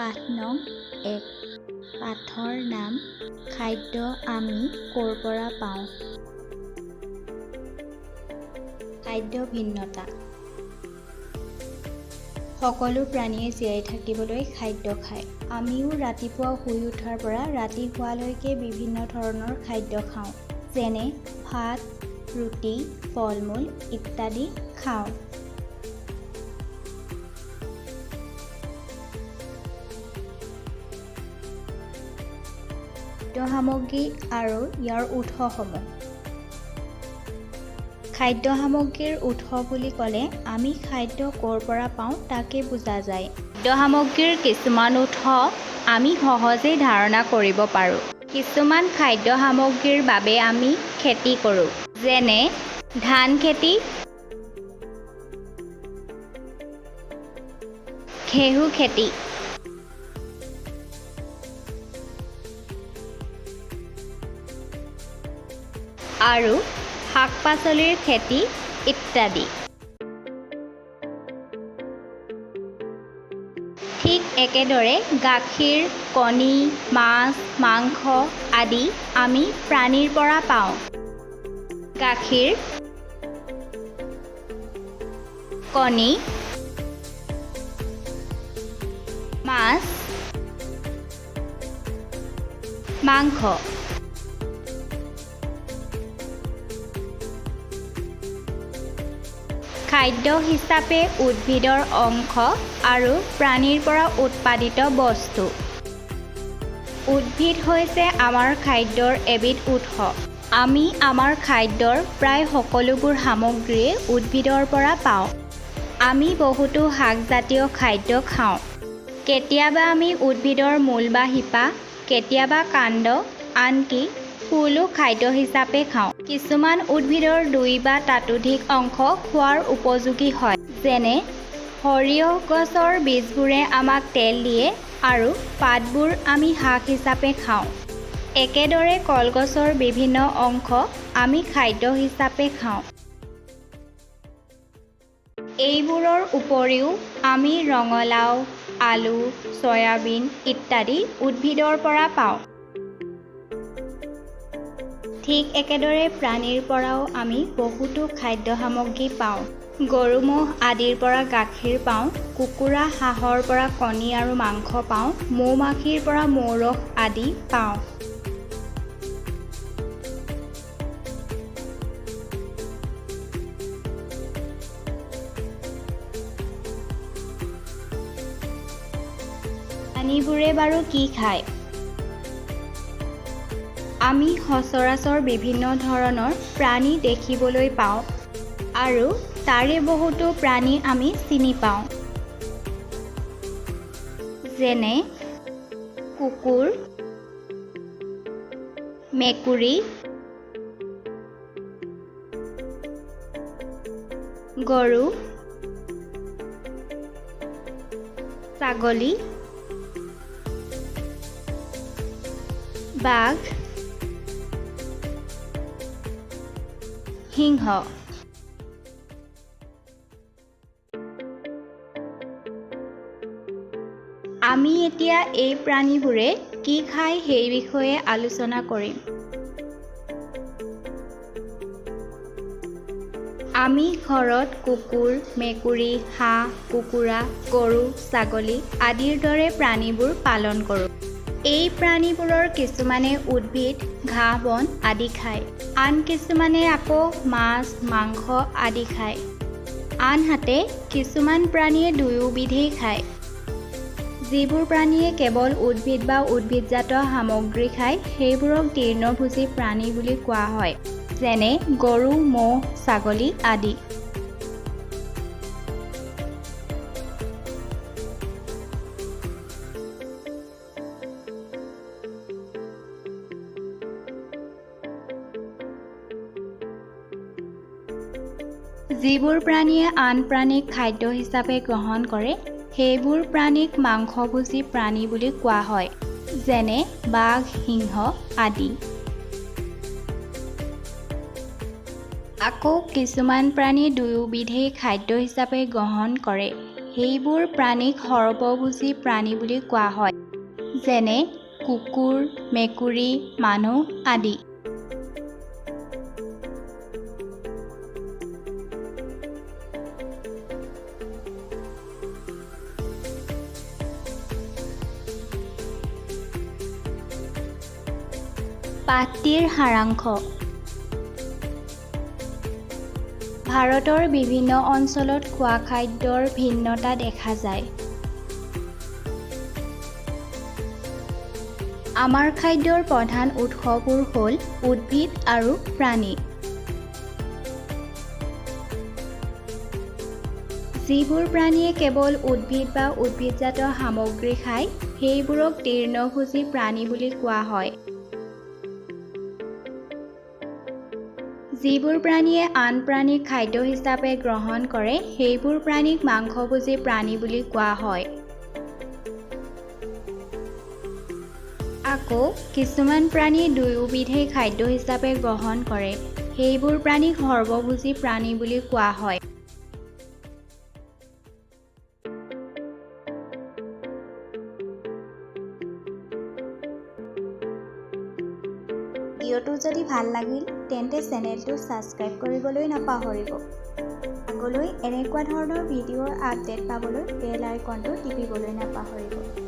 পাঠ নং ১। পাঠৰ নাম খাদ্য আমি ক'ৰ পৰা পাওঁ? খাদ্য ভিন্নতা। সকলো প্ৰাণীয়ে জীয়াই থাকিবলৈ খাদ্য খায়। আমিও ৰাতিপুৱা শুই উঠাৰ পৰা ৰাতি শোৱালৈকে বিভিন্ন ধৰণৰ খাদ্য খাওঁ, যেনে ভাত, ৰুটি, ফল-মূল ইত্যাদি খাওঁ। খাদ্য সামগ্ৰী আৰু ইয়াৰ উৎসসমূহ। খাদ্য সামগ্ৰীৰ উৎস বুলি ক'লে আমি খাদ্য ক'ৰ পৰা পাওঁ তাকে বুজা যায়। খাদ্য সামগ্ৰীৰ কিছুমান উৎস আমি সহজেই ধাৰণা কৰিব পাৰোঁ। কিছুমান খাদ্য সামগ্ৰীৰ বাবে আমি খেতি কৰোঁ, যেনে ধান খেতি, ঘেঁহু খেতি। আৰু শাক-পাচলিৰ খেতি ইত্যাদি। ঠিক একেদৰে গাখীৰ, কণী, মাছ, মাংস আদি আমি প্ৰাণীৰ পৰা পাওঁ। গাখীৰ, কণী, মাছ, মাংস। খাদ্য হিচাপে উদ্ভিদৰ অংশ আৰু প্ৰাণীৰ পৰা উৎপাদিত বস্তু। উদ্ভিদ হৈছে আমাৰ খাদ্যৰ এবিধ উৎস। আমি আমাৰ খাদ্যৰ প্ৰায় সকলোবোৰ সামগ্ৰীয়ে উদ্ভিদৰ পৰা পাওঁ। আমি বহুতো শাকজাতীয় খাদ্য খাওঁ। কেতিয়াবা আমি উদ্ভিদৰ মূল বা শিপা, কেতিয়াবা কাণ্ড, আনকি ফুলো খাদ্য হিচাপে খাওঁ। কিছুমান উদ্ভিদৰ দুই বা ততোধিক অংশ খোৱাৰ উপযোগী হয়, যেনে সৰিয়হ গছৰ বীজবোৰে আমাক তেল দিয়ে আৰু পাতবোৰ আমি শাক হিচাপে খাওঁ। একেদৰে কলগছৰ বিভিন্ন অংশ আমি খাদ্য হিচাপে খাওঁ। এইবোৰৰ উপৰিও আমি ৰঙালাও, আলু, চয়াবিন ইত্যাদি উদ্ভিদৰ পৰা পাওঁ। ঠিক একেদৰে প্ৰাণীৰ পৰাও আমি বহুতো খাদ্য সামগ্ৰী পাওঁ। গৰু, ম'হ আদিৰ পৰা গাখীৰ পাওঁ, কুকুৰা, হাঁহৰ পৰা কণী আৰু মাংস পাওঁ, মৌ-মাখিৰ পৰা মৌৰস আদি পাওঁ। প্ৰাণীবোৰে বাৰু কি খায়? আমি সচৰাচৰ বিভিন্ন ধৰণৰ প্ৰাণী দেখিবলৈ পাওঁ আৰু তাৰে বহুতো প্ৰাণী আমি চিনি পাওঁ, যেনে কুকুৰ, মেকুৰী, গৰু, ছাগলী, বাঘ, সিংহ। আমি এতিয়া এই প্ৰাণীবোৰে কি খায় সেই বিষয়ে আলোচনা কৰিম। আমি ঘৰত কুকুৰ, মেকুৰী, হাঁহ, কুকুৰা, গৰু, ছাগলী আদিৰ দৰে প্ৰাণীবোৰ পালন কৰোঁ। এই প্ৰাণীবোৰৰ কিছুমানে উদ্ভিদ, ঘাঁহ-বন আদি খায়, আন কিছুমানে আকৌ মাছ, মাংস আদি খায়। আনহাতে কিছুমান প্ৰাণীয়ে দুয়োবিধেই খায়। যিবোৰ প্ৰাণীয়ে কেৱল উদ্ভিদ বা উদ্ভিদজাত সামগ্ৰী খায় সেইবোৰক তৃণভোজী প্ৰাণী বুলি কোৱা হয়, যেনে গৰু, ম'হ, ছাগলী আদি। যিবোৰ প্ৰাণীয়ে আন প্ৰাণীক খাদ্য হিচাপে গ্ৰহণ কৰে সেইবোৰ প্ৰাণীক মাংসভোজী প্ৰাণী বুলি কোৱা হয়, যেনে বাঘ, সিংহ আদি। আকৌ কিছুমান প্ৰাণী দুয়োবিধেই খাদ্য হিচাপে গ্ৰহণ কৰে, সেইবোৰ প্ৰাণীক সৰ্বভোজী প্ৰাণী বুলি কোৱা হয়, যেনে কুকুৰ, মেকুৰী, মানুহ আদি। পাঠটিৰ সাৰাংশ। ভাৰতৰ বিভিন্ন অঞ্চলত খোৱা খাদ্যৰ ভিন্নতা দেখা যায়। আমাৰ খাদ্যৰ প্ৰধান উৎসবোৰ হ'ল উদ্ভিদ আৰু প্ৰাণী। যিবোৰ প্ৰাণীয়ে কেৱল উদ্ভিদ বা উদ্ভিদজাত সামগ্ৰী খায়, সেইবোৰক তৃণভোজী প্ৰাণী বুলি কোৱা হয়। যিবোৰ প্ৰাণীয়ে আন প্ৰাণীক খাদ্য হিচাপে গ্ৰহণ কৰে, সেইবোৰ প্ৰাণীক মাংসভোজী প্ৰাণী বুলি কোৱা হয়। আকৌ কিছুমান প্ৰাণীয়ে দুয়োবিধেই খাদ্য হিচাপে গ্ৰহণ কৰে, সেইবোৰ প্ৰাণীক সৰ্বভোজী প্ৰাণী বুলি কোৱা হয়। ভিডিঅ'টো যদি ভাল লাগিল তেন্তে চেনেলটো ছাবস্ক্ৰাইব কৰিবলৈ নাপাহৰিব। আগলৈ এনেকুৱা ধৰণৰ ভিডিঅ'ৰ আপডেট পাবলৈ বেল আইকনটো টিপিবলৈ নাপাহৰিব।